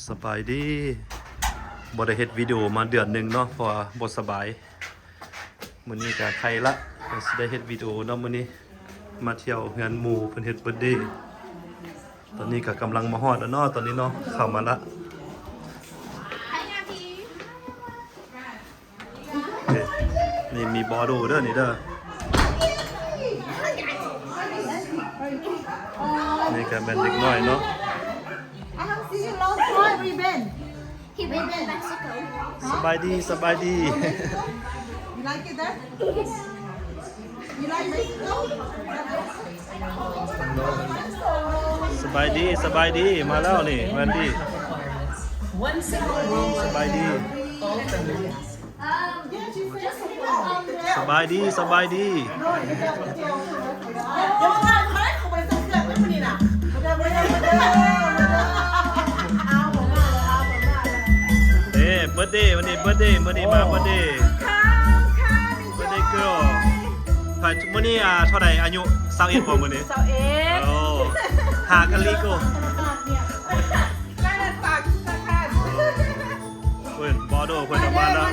ສະບາຍດີ. ບໍ່ໄດ້ເຮັດວິດີໂອມາເດືອນໜຶ່ງເນາະ ເພາະວ່າບໍ່ສະບາຍ. ມື້ນີ້ກະໄຄລະ ກະຊິໄດ້ເຮັດວິດີໂອເນາະ. ມື້ນີ້ມາທ່ຽວເຮືອນໝູ່ ເພິ່ນເຮັດເບີດເດ. ຕອນນີ້ກະກຳລັງມາຮອດແລ້ວເນາະ ຕອນນີ້ເນາະ ເຂົ້າມາລະ. ນີ້ມີບອໂດເດີ ນີ້ເດີ. ນີ້ກະແມ່ນເດັກນ້ອຍເນາະ. I haven't seen you long time. Where you been? He went to Mexico. ສະບາຍດີ ສະບາຍດີ. You like it there? You like Mexico? ສະບາຍດີ ສະບາຍດີ. ມາແລ້ວນີ້ ແວນດີ້. ສະບາຍດີ. ສະບາຍດີ ສະບາຍດີ. ເອີ ເບີດເດ ມື້ນີ້ເບີດເດ ມື້ນີ້ມາເບີດເດ ເບີດເດເກີລ. ມື້ນີ້ ອ່າ ເທົ່າໃດ ອາຍຸ ຊາວເອັດ ບໍ່ມື້ນີ້? ຊາວເອັດ. ໂອ້ ຫາກັນລີໂກ. ເພິ່ນ ບອໂດ ເພິ່ນອອກມາແລ້ວ.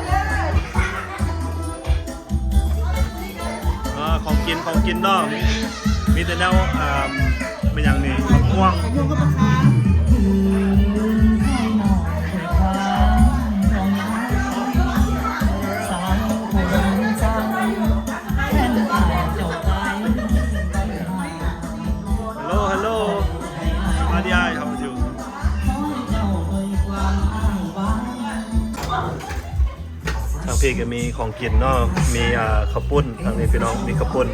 ເອີ ຂອງກິນ ຂອງກິນເນາະ ມີແຕ່ແນວ ອ່າ ແມ່ນຫຍັງນີ້ ໝາກມ່ວງ. ເຮລໂລ ເຮລໂລ ມາດີອາຍ ເຮົາຢູ່ ທາງພີ້ກະມີຂອງກິນເນາະ ມີ ອ່າ ເຂົ້າປຸ້ນ. ທາງນີ້ພີ່ນ້ອງ ມີເຂົ້າປຸ້ນ.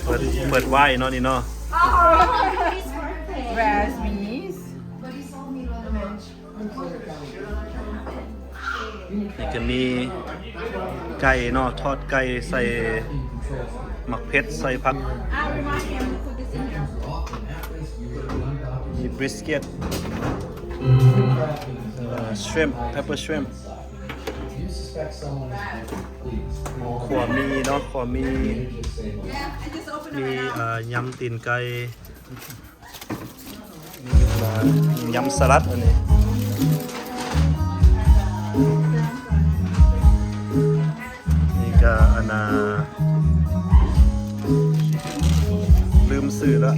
ເປີດ ເປີດໄວ້ເນາະ ນີ້ເນາະ. Where's Miss? ນີ້ກະມີໄກ່ເນາະ ທອດໄກ່ໃສ່ໝາກເຜັດ ໃສ່ຜັກ ມີບຣິສເກັດ ເອີ shrimp, pepper shrimp. ຂົ້ວໝີ່ເນາະ ຂົ້ວໝີ່ ມີ ເອີ ຍຳຕີນໄກ່. ຍຳສະລັດອັນນີ້ ນີ້ກະອັນນ່າ ລືມຊື່ລະ.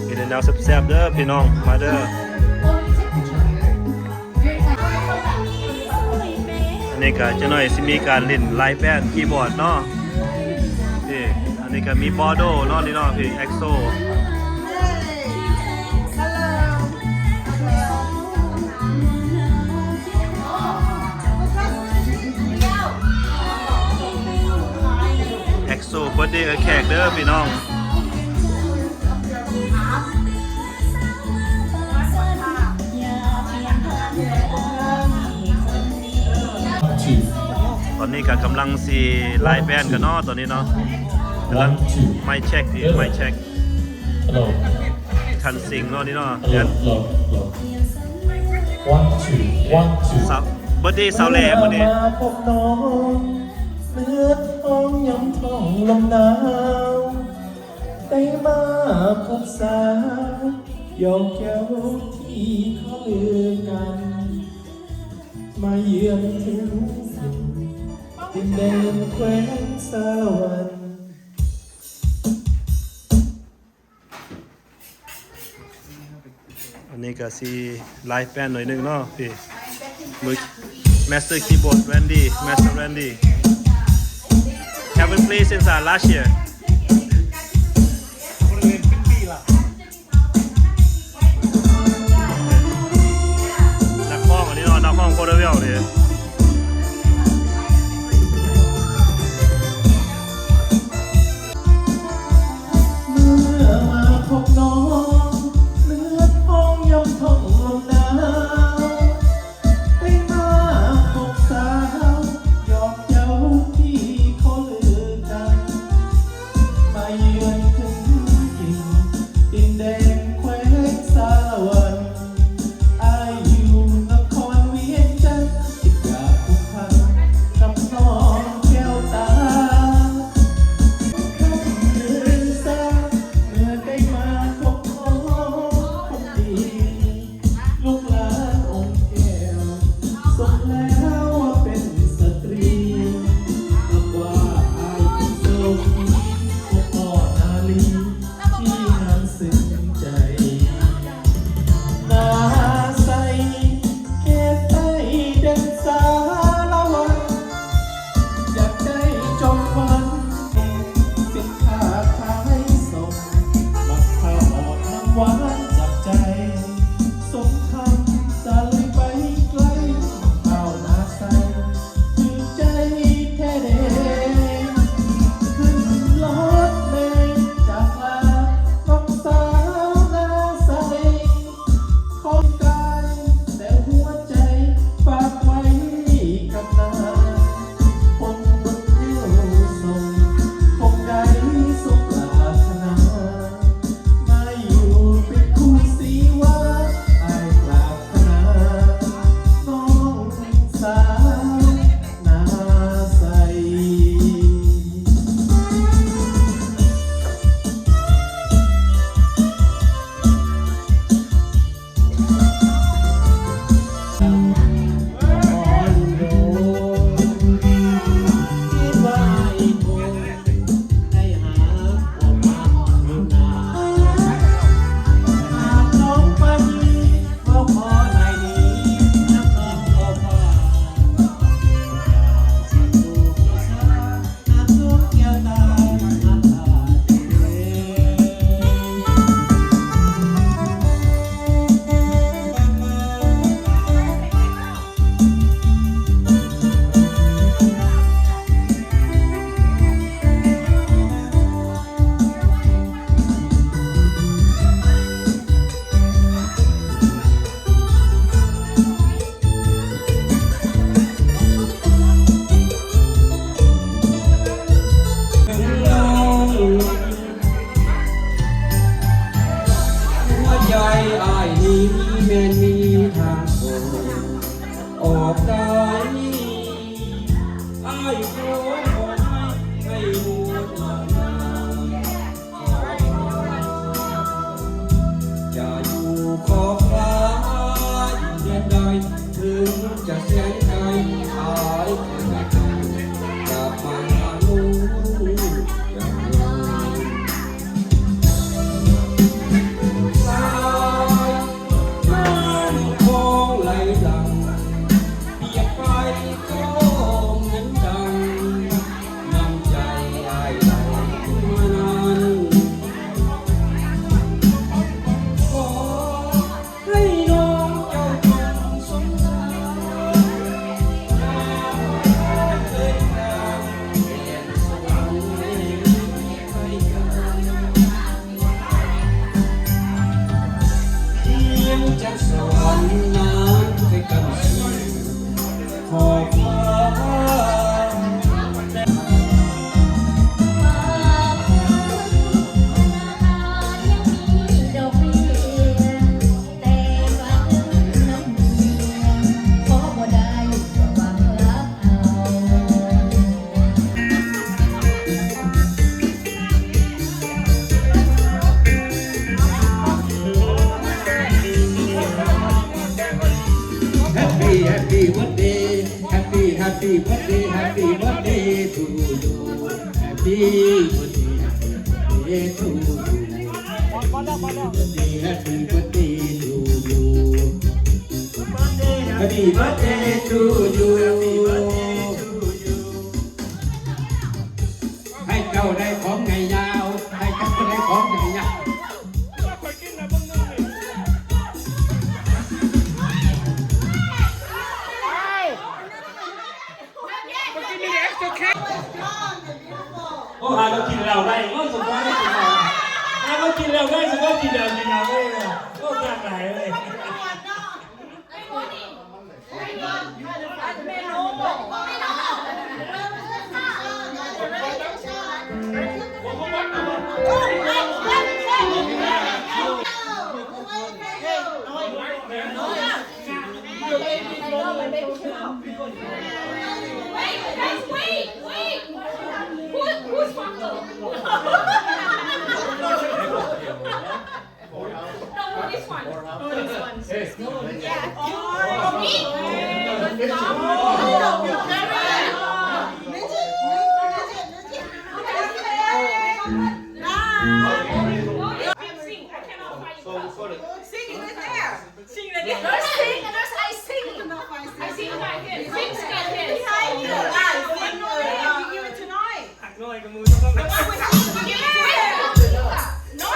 ມີແຕ່ແນວແຊບໆເດີພີ່ນ້ອງ ມາເດີ. ອັນນີ້ກະຈັກໜ້ອຍຊິມີການຫຼິ້ນລາຍແບນຄີບອດເນາະ. ນີ້ ອັນນີ້ກະມີບອໂດເນາະ ນີ້ເນາະ ເອັກໂຊ. ເອັກໂຊເບີດເດແຂກເດີພີ່ນ້ອງ. ຕອນນີ້ກະກຳລັງຊິລາຍແບນກັນເນາະ ຕອນນີ້ເນາະ ກຳລັງໄມເຊັກ ໄມເຊັກ ຄັນຊິງເນາະ ນີ້ເນາະ. ເບີດເດຊາວແຫຼມື້ນີ້. ໄດ້ມາພົບສາວ ຢອກເຈົ້າທີ່ຂໍເລີກກັນ ມາເຢືອນເຖິງຖິ່ນ ດິນແດນແຂວງສາລະວັນ. ອັນນີ້ກະຊິລາຍແບນໜ້ອຍໜຶ່ງເນາະ ພີ່ ມື Master Keyboard Randy, Master Randy. Haven't played since, uh, last year. ນັກຮ້ອງອັນນີ້ເນາະ ນັກຮ້ອງໂຄດາເວລເດ້. ເມື່ອມາພົບນ້ອງ ເລືອດພອງຢາມທ້ອງລົມໜາວ ໄດ້ມາພົບສາວ ຢອກເຈົ້າທີ່ຂໍເລີກກັນ ມາເຢືອນເຖິງຖິ່ນ ດິນແດນແຂວງສາລະວັນ. ອ້າຍຢູ່ນະຄອນວຽງຈັນ ຄິດ Happy birthday, happy birthday to you. Happy birthday, happy birthday to you. Happy birthday, happy birthday to you. Happy birthday to you. ໃຫ້ເຈົ້າໄດ້ຂອງໃຫຍ່ຍາວ ໃຫ້ເຈົ້າໄດ້ຂອງໃຫຍ່ຍາວ. ໂອ້ ຫາກໍກິນເຫຼົ້າໄດ້ ໂອ້ ສົມພໍໄດ້ກິນເຫຼົ້າ ຫາກໍກິນເຫຼົ້າໄດ້ ສົມພໍກິນເຫຼົ້າ ກິນເຫຼົ້າເລີຍ ໂອ້ ຄັກຫຼາຍເລີຍ. Wait, guys, wait, wait. Who, who's Marco? No, this one. Oh, this one. Yeah. Oh, me? Oh, very good. Sing. I cannot find you. Sing in there. Sing in there. There's sing and there's I sing. I sing like this. Sing's like this. Behind you. I sing. You hear it tonight. ຫາກນ້ອຍກັບໝູ່ ຕ້ອງ Wait, wait, wait. No,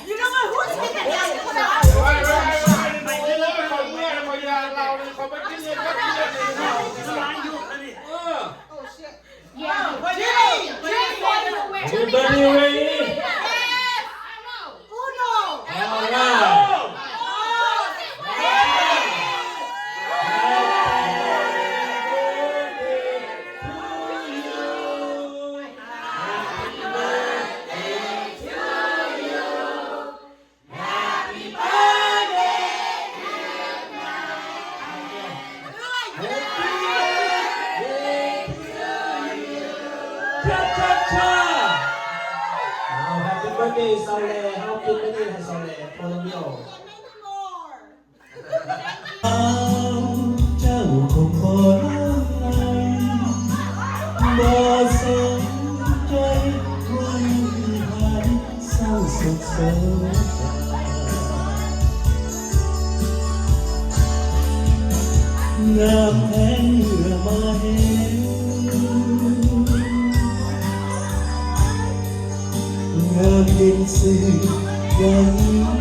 you know what? Who's in the next one? ໄປເລີຍ ໄປເລີຍ ຂ້ອຍເມື່ອຍ ຂ້ອຍຢາກເລົ່າເລີຍ ຂ້ອຍບໍ່ກິນເລີຍ ບໍ່ກິນເລີຍ ເອີ. Oh, shit. Yeah. Jimmy! Jimmy, where? Everybody ready? Yes! Uno! All right. Happy birthday to you. Happy birthday, good night. Happy birthday to you. Cha, cha, cha. ເອົາ Happy birthday ສາວແຫຼ ເຮົາປິດໄວ້ນີ້ໃຫ້ສາວແຫຼ Follow me. ເຈົ້າຄົງບໍ່ໄດ້ ບໍ່ສົນໃຈ ບໍ່ມີໃຜເສົ້າໂສກເສົ້າຈາ ງາມແທ້ເມື່ອມາເຫັນ ງາມເດັ່ນຊື່ ດັ່ງ